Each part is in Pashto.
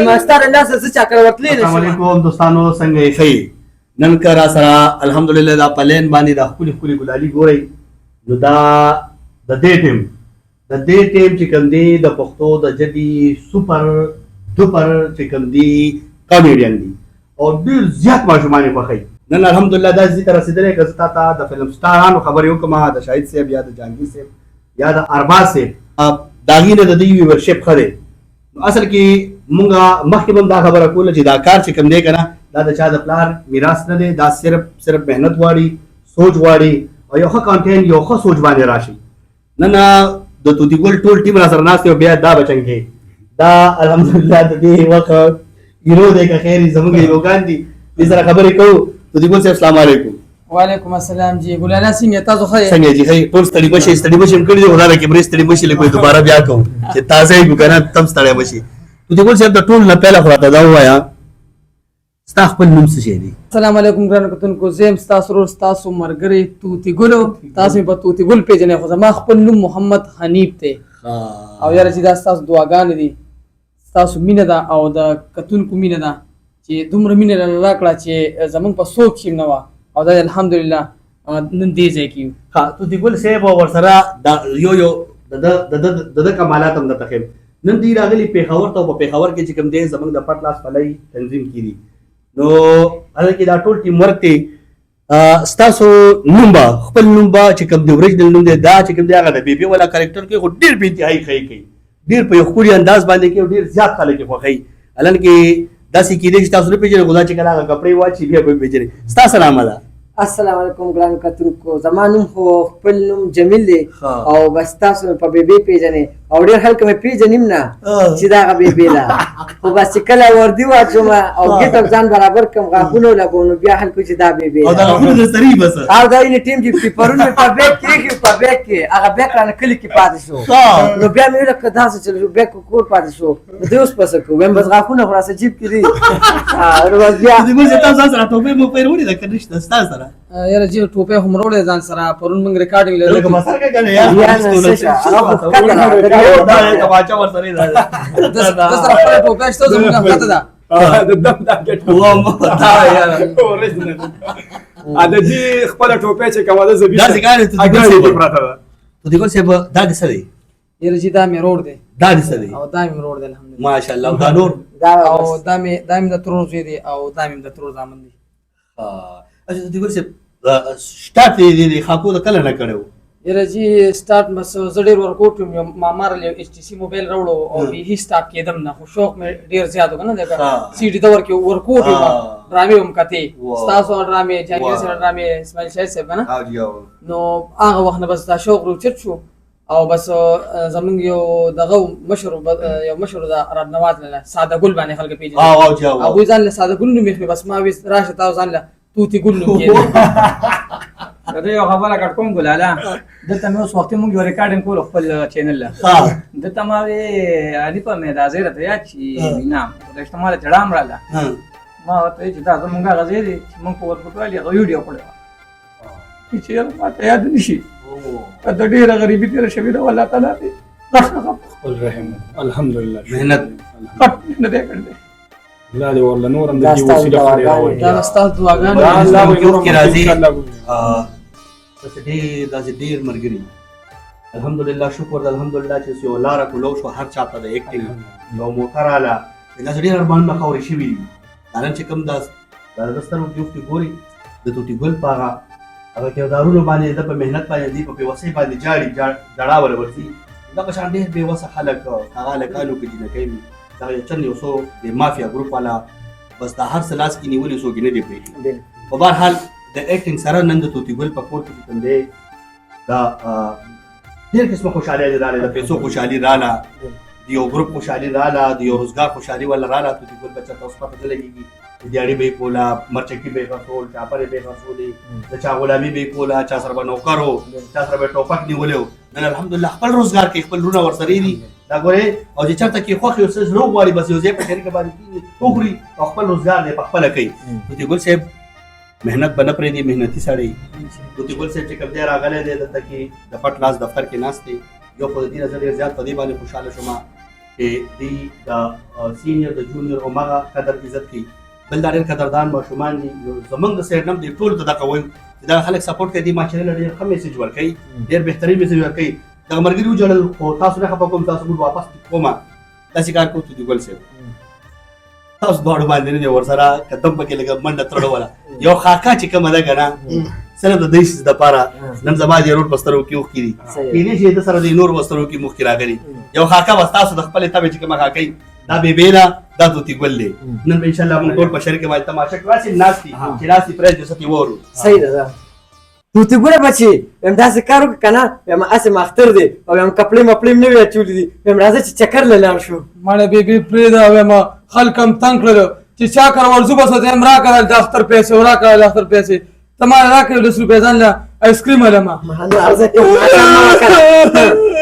ما ستا له لاسه زه چا کره ورتلی نه السلام شم. علیکم دوستانو، څنګه یې؟ ښه یې؟ نن که را سره الحمدلله دا پلین باندې دا ښکلي ښکلي ګلالي ګورئ، نو دا د دې ټیم چې کوم دی، د پښتو د جدي سپر ډوپر چې کوم دی کامیډین دي او ډېر زیات ماشومان یې خوښوي. نن الحمدلله دا ځای ته رسېدلی که زه تا ته د فلم سټارانو خبرې وکړم، د شاهد صاحب یا د جهانګیر صاحب یا د ارباز صاحب، د هغې نه د دوی ویورشپ ښه دی. نو اصل کې مونږه مخکې هم دا خبره کوله چې دا کار چې کوم دی که نه، دا د چا د پلار میراث نه دی. دا صرف صرف محنت غواړي، سوچ غواړي او یو ښه content، یو ښه سوچ باندې راشي. نن د توتي ګل ټول ټیم را سره ناست دی او بیا دا بچنګې دا الحمدلله د دې وخت هیرو دی، که خیر زموږ هیروګان دي، دې سره خبرې کوو. توتي ګل صاحب، السلام علیکم. وعلیکم السلام جی ګلالا، څنګه تاسو؟ ښه یې؟ څنګه جی؟ ښه. ټول ستړي مشي، ستړي مشي هم کړي دي، خو دا د کیمرې ستړي مشي لږ دوباره بیا کوو چې تازه یې کو که نه تم ستړی مشي. توتي ګل صاحب، د ټول نه پیله خو راته دا ووایه، ستا خپل نوم څه شی دی؟ السلام علیکم ګرانو کتونکو، زه یم ستاسو ورور، ستاسو ملګری توتي ګلو. تاسو مې په توتي ګل پېژنئ، خو زما خپل نوم محمد حنیف دی. او یاره چې دا ستاسو دعاګانې دي، ستاسو مینه ده او د کتونکو مینه ده چې دومره مینه راله راکړه چې زمونږ په سوچ کې هم نه وه او دا الحمدلله نن دې ځای کې یو. ښه، توتي ګل صاحب او ورسره دا یو یو د د د د کمالات هم درته ښیم. نن دوی راغلي پېښور ته او په پېښور کې چې کوم دی زموږ د پټ لاس پلۍ تنظیم کړي، نو هلته کې دا ټول ټیم ورک دی. ستاسو نوم به، خپل نوم به چې کوم دی، اوریجنل نوم دی، دا چې کوم دی هغه د بیبي والا کریکټر کوي، خو ډېر په انتهایي ښه یې کوي، ډېر په یو ښکلي انداز باندې کوي او ډېر زیات خلک یې خوښوي. الان کې داسې کېدای چې تاسو نه پېژنئ، خو دا چې کله هغه کپړې واچي بیا به یې پېژنئ. ستا څه نامه ده؟ السلام علیکم ګران کتونکو، زما نوم خو خپل نوم جمیل دی او بس تاسو مې په بیبي پیژنې او ډېر خلک مې پیژنیم نه چې دا هغه بیبي ده، خو بس چې کله وردی واچوم او ګیټ ځان برابر کم، غاښونه ولګوم، نو بیا خلکو چې دا بیبي او دا ده. غاښونه د سري بس. او دا یې ټیم چې پرون مې په بیگ کې ایښي، په بیگ کې هغه بیگ رانه کلي کې پاتې شو، نو بیا مې ویل که داسې چل شو، بیگ کور پاتې شو، نو دی اوس پسه کوم؟ وایم بس غاښونه خو راسه جیب کې دي، نو بس بیا. د ګل تاسو ځان سره ټوپې مو پیر وړي دا که نشته ستا سره؟ یاره جی، ټوپې هم راوړې ځان سره، پرون موږ ریکارډینګ لرو. لکه مسر کې کنه یار. یا نه، څه شه، هغه خو ښکته ده. دا یې تماچا ورسره ده. د سره خپله ټوپه شته، زموږ ښکته ده. د دم دا ګټ و دا یار. اوریجنل ا د دې خپل ټوپه چې کومه ده زبی. داسې کار دی، ته اګر ګل کې صاحب. پراته ده. ته د ګل صاحب دا دې څه دی؟ یاره جی، دا مې رور دی. دا دې څه دی؟ او دا مې رور دی، الحمدلله. ماشاءالله، او دا نور؟ دا او دا مې د ترور زوی دی او دا مې د ترور زامن دی. اچھا، د ګل صاحب سٹارټ دې د خاکو د کله نه کړو؟ یاره جی، سٹارټ بس زه ډېر ورکوټ وم، یو ماما راله یو ایچ ټي سي موبایل راوړو او بیخي سټاپ کېدم نه، خو شوق مې ډېر زیات و که نه، لکه سي ډي دور کې ورکوټ وم، ډرامې هم کتې، ستاسو ډرامې، جهانګیر صاحب ډرامې، اسماعیل شاهد صاحب که نه. او جی او. نو هغه وخت نه بس دا شوق روچت شو او بس زمونږ یو دغه مشر یو مشر د رب نواز له ساده ګل باندې خلک پیژني. او او جی او. هغوی ځان له ساده ګل نوم ایښی، بس ما ویل راشه تاسو ځان له توتي ګل نوم کېږدئ. د دې یو خبره کټ کوم ګلاله، دلته مې اوس وختي مونږ یو ریکارډینګ کولو خپل چینل له، دلته ما وی علي په مې دا زیره ته یاد چې وینا د اجتماع له چړام راله، ما ورته ویل چې دا زمونږ هغه ځای دی چې مونږ په ورکوټوالي هغه ویډیو کړې وه چې یاره ما ته یاد نه شي، د ډېره غریبي تېره شوې ده، الله تعالی دې غټ خپل رحم، الحمدلله. محنت. غټ محنت یې کړی دی. الله دې ورله نور هم د دا دې ستاسو وسیله خړې دعاګانې. راوړي. دا ستاسو دعاګانې. دا الله زموږ به نور کې راځي. ان شاء الله. داسې ډېر داسې ډېر ملګري، الحمدلله، شکر دی الحمدلله چې یو لاره کولو شو هر چاته د اکټینګ یو موقع رااله. داسې ډېر ارمانونه خاورې شوي دي. دا نن چې کوم دا د سترګو کې اوښکې ګوري، د توتي ګل په هغه هغه کردارونو باندې، د په محنت باندې، دی په بېوسۍ باندې جاړي جړا ور ورځي. دغه شان ډېر بېوسه خلک، هغه هلکانو که جینکۍ وي، دغه یو چند یو څو د مافیا ګروپ والا بس دا هر څه لاس کې نیولي، څوک یې نه دی پرېښي. په بهر حال د اکټینګ سره نن د توتي ګل په کور کې چې کوم دی دا ډېر قسمه خوشحالي رااله، د پیسو خوشحالي رااله، د یو ګروپ خوشحالي رااله، د یو روزګار خوشحالي ولا رااله. توتي ګل بچا ته اوس پته نه لګېږي چې دیاړي به یې کوله، مرچکي به یې خرڅول، چاپرې به یې خرڅولې، د چا غلامي به یې کوله، چا سره به نوکر و، چا سره به یې ټوپک نیولی و. نن الحمدلله خپل روزګار کوي، خپل وروڼه ورسره دي. دا ګورې، او چې چېرته کې خوښ یو څه زړه وغواړي، بس یو ځای په شریکه باندې کښېني، وخوري او خپل روزګار دی په خپله کوي. توتي ګل صاحب محنت به نه پرېږدي، محنتي سړی. توتي ګل صاحب چې کوم دی راغلی دی دلته کې د پټ لاس دفتر کې ناست دی، یو خو د دې نه زه ډېر زیات په دې باندې خوشحاله شوم. چې دی د سینیئر د جونیئر او مغه قدر عزت کوي. بل دا ډېر قدردان ماشومان دي. نو زمونږ د سایډ نه دی ټول ته دغه وایو چې دا خلک سپورټ کوي، دی ما چینل ډېر ښه میسج ورکوي، ډېر بهترین میسج ورکوي. دغه ملګري وژړل، خو تاسو نه خفه کوم، تاسو موږ واپس کومه داسې کار کوو. ته ګل صاحب تاسو دواړو باندې نه ورسره قدم پکې لږه منډه تړوله، یو خاکه چې کومه ده که نه، صرف د دې څیز دپاره نن زما د ورور په سترګو کې اوښکې دي، کېدای شي د سره د نور په سترګو کې موښکې راغلي. یو خاکه به ستاسو د خپلې تبې چې کومه خاکه دا بې بېله دا طوطي ګل دی. نن به انشاءالله موږ ټول په شریکه باندې تماشه کړو، هسې ناست دي چې ناست دي پرېږدي څه ترې واورو. صحیح ده. طوطي ګله بچي، وایم داسې کار وکړه که نه، وایم هسې ماختر دی او وایم کپړې مپړې مې نه وې اچولې دي، وایم راځه چې چکر له لاړ شو. مړه بې پرېږده، وایم خلک هم تنګ کړل چې چا کره ورځو، بس ورته وایم راکړه د اختر پیسې، راکړه د اختر پیسې، ته ما راکړې 10 روپۍ ځان له آیسکریم ولمه.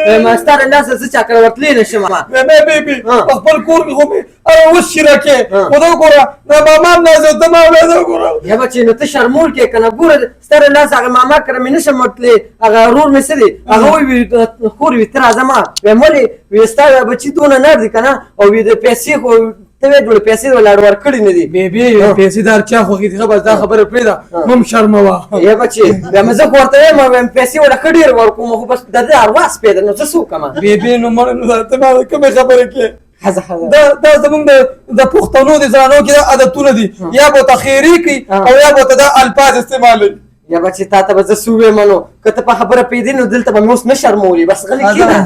وایم ستا له لاسه زه چا کره ورتلی نه شم. وایم بې په خپل کور کې خو مې هره اوس شیره کې، خو دا وګوره دا ماما هم نازه، ته ما هم وګوره. یا بچې نو ته شرمول کې که نه، ګوره ستا له لاسه هغه ماما کره مې نه شم ورتلی، هغه ورور مې څه دی، هغه وایي خور وي ته راځه. ما وایم ولې؟ وایي ستا بچي دونه نر دي که نه، او وایي د پیسې خو ته وایې جوړې پیسې دې ولاړ ورکړي نه دي. بې پیسې دار چا خوښي دي، ښه بس دا خبره پرېږده، مه شرموه. یا بچې وایم زه خو ورته وایم، وایم پیسې وله ښه ډېر ورکوم، خو بس د ده اروا سپی ده، نو زه څه وکړم؟ بې نو مړه نو ته ما کومې خبرې کې؟ دا زمونږ د پښتنو د زنانو کې دا عادتونه دي، یا به ته خیرې کوي او یا به ته دا الفاظ استعمالوي. یا بچې تا ته به زه څه ووایم، نو که ته په خبره پوهېدې نو دلته به مې اوس نه شرمولې، بس غلی کښېنه.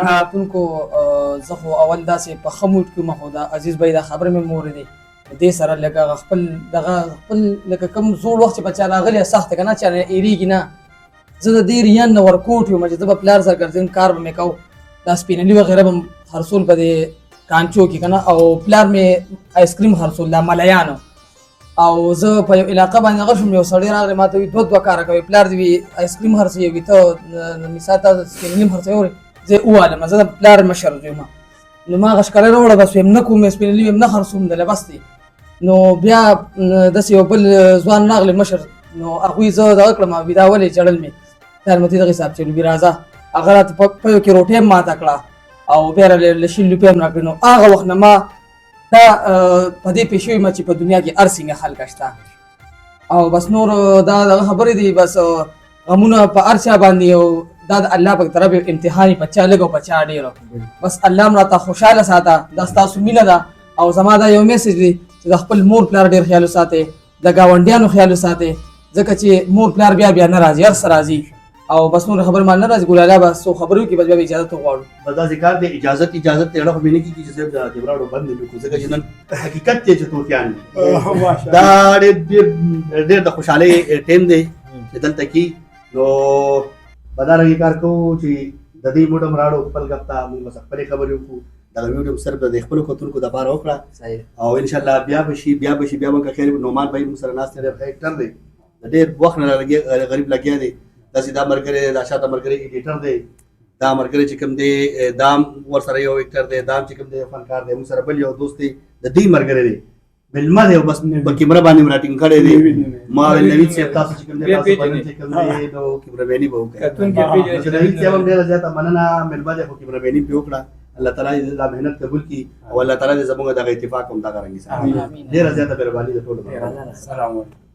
راتلونکو زه خو اول داسې په ښه موډ کې وم، خو دا عزیز بھائی دا خبره مې مورې دی دې سره لکه خپل دغه خپل لکه کوم زوړ وخت چې په چا راغلی سخته که نه، چا نه هېرېږي نه. زه د دې ریان نه ورکوټ وم چې زه به پلار سره ګرځېدم، کار به مې کوو، دا سپینلي وغیره به خرڅول په دې کانچو کې که نه، او پلار مې آیسکریم خرڅول دا ملیانو. او زه په یو علاقه باندې هغه شوم، یو سړی راغلی ما ته وایي دوه دوه کاره کوي، پلار دې وي آیسکریم خرڅوي، وي ته مثال ته سپینلي هم خرڅوي، زه یې ووالم، زه د پلار مشر زوی یم. نو ما هغه ښکلی راوړه، بس ویم نه کوم سپینلي ویم نه خرڅوم دله بس دی. نو بیا داسې یو بل ځوان راغلی مشر، نو هغوی زه دغه کړم، وي دا ولې چړل مې، پلار مې دغه حساب چلو وي راځه. هغه راته په یو کې روټۍ هم ماته کړه او بیا راله له 20 روپۍ هم راکړې. نو هغه وخت نه ما دا په دې پېښ شوي یم چې په دنیا کې هر څنګه خلک شته، او بس نور دا دغه خبرې دي. بس غمونه په هر چا باندې، او دا د الله پاک طرف یو امتحان په چا لږ او په چا ډېر، بس الله هم راته خوشحاله ساته. دا ستاسو مینه ده، او زما دا یو میسج دی چې د خپل مور پلار ډېر خیال وساتئ، د ګاونډیانو خیال وساتئ، ځکه چې مور پلار بیا بیا نه راځي، هر څه راځي. او بس نور خبر مال نه راځي. ګلاله به څو خبرې وکړي، بس بیا به اجازه وغواړو. بس داسې کار دی، اجازت اجازت دی، اړه خو مې نه کېږي چې صاحب د کیمراړو بند مې کړو، ځکه چې نن حقیقت دی چې طوطیان دي. دا ډېر ډېر ډېر د خوشحالۍ ټیم دی چې دلته کې. نو به دا رنګ کار کوو چې د دې موډ هم راړو خپل ګپ ته، موږ بس خپلې خبرې وکړو. دغه ویډیو صرف د خپلو کتونکو دپاره وکړه، او انشاءالله بیا به شي، بیا به شي، بیا به که خیر نعمان بھائی موږ سره ناست دی، ډېر ښه اکټر دی، د ډېر وخت نه غریب لګیا دی. داسې دا ملګری دی، دا شاته ملګری ایډیټر دی، دا ملګری چې کوم دی دام ورسره یو اکټر دی، دام چې کوم دی فنکار دی، موږ سره بل یو دوست دی، د دې ملګری دی، مېلمه دی، بس په کیمره باندې مې راټینګ کړی دی. ما ویل نوید صاحب تاسو چې کوم دی تاسو باندې چې کوم دی نو کیمره میني به وکړئ. نوید صاحب هم ډېره زیاته مننه، مېلمه دی خو کیمره میني پرې وکړه. الله تعالی دې دا محنت قبول کړي او الله تعالی دې زموږ دغه اتفاق هم دغه رنګ ساتي. ډېره زیاته مهرباني د ټولو. سلام علیکم.